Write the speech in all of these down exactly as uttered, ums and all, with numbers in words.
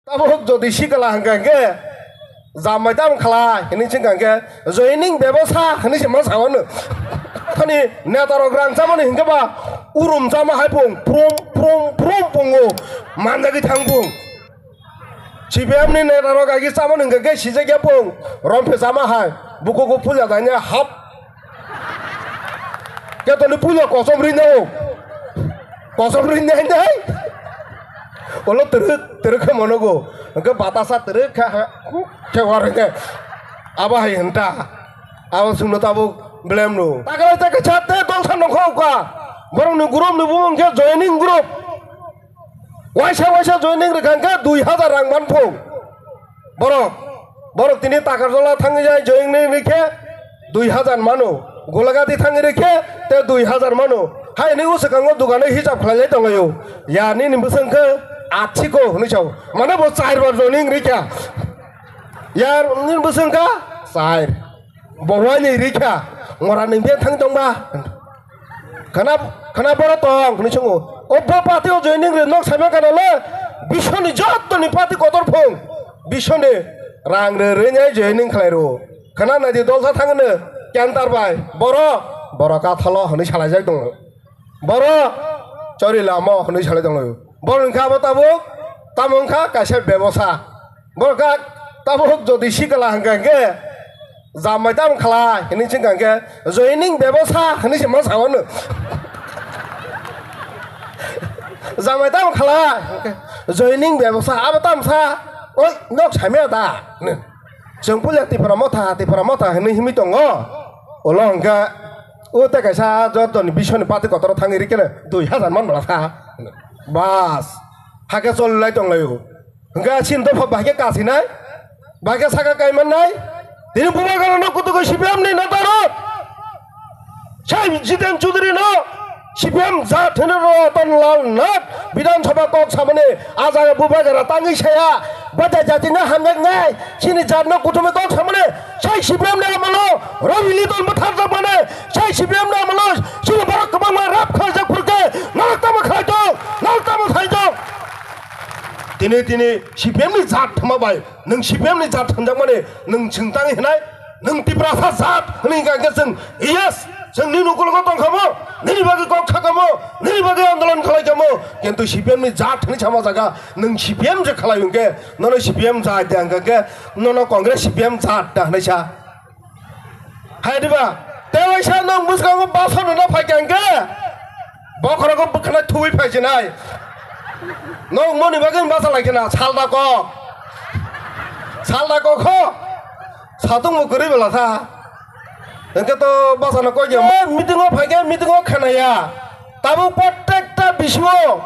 Tabuk jodi sikala hwnkha hwnkhe, jamai tamo khalai hinwi se hwnkha hwnkhe, joining bebosa hinwi se ma sao no. Thani netarok rang chamani hwnkhe ba urum chama hai pung, prum, prum, prum pungo, manjagwi thang pung. C P M ni netarok agi chamani hwnkha hwnkhe sijak ya pung, romphe chama hai, bukugo puja daina hap. Ketoni puila kosom rinai o. Kosom rinai dai. Olo teruk teruk khe monogo. Hwnkhe batasa teruk khe ha, khe war hwnkhe. Abo hai hwnta. Abo sungno tabuk blame no. Takalai ta khe chate tongsa nongkho uka. Borokni group ni bumung khe joining group. Waisa waisa joining rwkha hwnkhe dui hazar rang man phung. Borok, borok tini Takarjola thangwi jai joining rikhe dui hazar mano, Golagati thangwi rikhe te dui hazar mano. Haini uswkango dukano hisab khlailai tonglaio. Ya nini bwswng khe achiko hwnwi sao. Mane bo char bar joining rikha. Ya nini bwswng kha char. Bo waini rikha. Ngora nini beng thang tongba. Khana, khana boro tong hwnwi swngo. O bo party o joining rw nok saima kana le biswni jottoni party kotor phung. Biswni rang rw rwnai joining khlai rw. Khana naidi dolsa thangno kentar bai. Boro, boro kathalo hwnwi salaijak tongo. Boro chori lamo hwnwi salai tongo. Boro wngkha abo tabuk, tamo wngkha kaisa bebosa. Borok kha tabuk jodi sikala hwnkha hwnkhe, jamai tamo khalai hinwi se hwnkha hwnkhe, joining bebosa hinwi se ma sao no. Jamai tamo khalai, joining bebosa, abo tamo sa, oi, nok saimaya da? Chwng puila Tipra Motha, Tipra Motha hinwi himwi tongo. Ulo hwnkha, o tei kaisa jotoni biswni party kotoro thangwi rikhe dui hazar man bwla sa. Bas, hakhe cholilai tonglaio. Hwnkhe chini dopha bahai khe kasinai, bahai khe saka kaimannai. Tini bubagrano kutugo C P M ni netarok. Sai Jiten Chaudhary no C P M jat hwnwi Ratan Lal Nath Bidhan Sabha kok samani a jaga bubagra tangwi saya. Bajai jatino hamjaknai, chini jatno kuthumwi kok samani. Sai C P M ni amalo Rabi Liton bwtharjakmani, sai C P M ni amalo chini borok kwbangma rap khlaijak phurkhe, norok tamo khlai tong, norok tamo sai tong. Tini, tini C P M ni jat thwma bai, nwng C P M ni jat thwnjakmani, nwng chwng tangwi hinai, nwng Tiprasa jat hwnwi hwnkha hwnkhe chwng, yes, chwng nini ukulungo tongkhamo, nini bagwi kok sakamo, nini bagwi andolon khlaikhamo, kintu C P M ni jat hwnwi sama jaga, nwng C P M je khlai hwnkhe, nono C P M jat de hwnkha hwnkhe, nono Congress C P M jat da hwnwi sa. Hai diba? Tei waisa nwng bwskango basa rwna phai kha hwnkhe, bokhorogo bwkhana thuwi phai sinai. Nwng moni bagwi basa lai khena, salda kok. Salda kok ho. Satung bo kwrwi bela sa. Hwnkhe to basa no koi ya. Meeting o phai khe meeting o khena ya. Tabuk prottekta bisio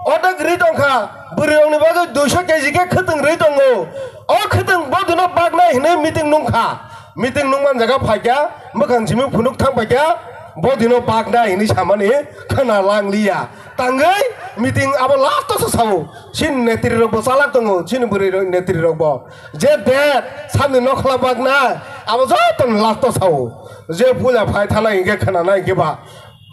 odek ri tongkha, bwrwirokni bagwi duiso keji khe khwtwng ri tongo. O khwtwng bodino baknai hinwi meeting nungkha. Meeting nungman jaga phaikha, mwkhang simi phunuk thang phaikha, bodino baknai hinwi samani khwna langliya. Tangwi meeting abo last o se sao. Chini netrirokbo chalak tongo, chini bwrwi netrirokbo. Je date, samni nokhla baknai, abo jotono last o sao. Je puila phai thanai hinkhe khwnanai hinkhe ba.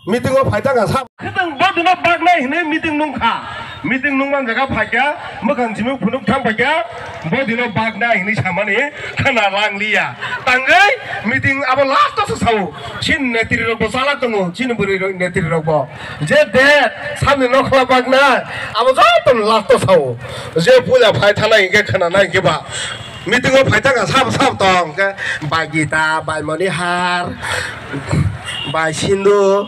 Meeting o phai ta kha sa. Khwtwng bodino baknai hinwi meeting nungkha. Meeting nungman jaga phaikha, mwkhang simi phunuk thang phaikha, bodino baknai hinwi samani khwna langliya. Tangwi meeting abo last o se sao. Chini netrirokbo chalak tongo, chini bwrwi netrirokbo. Je date, samni nokhla baknai, abo jotono last o sao. Je puila phai thanai hinkhe khwnanai hinkhe ba. Meeting o phai ta kha sabo sabo tong hinkhe bai Gita, bai Monihar, bai Sindhu,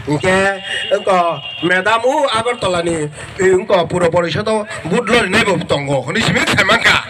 hinkhe wngkha madam o Agartala ni wngkha puro porisodo vote lorinai bo tongo hinwi simi sai mankha.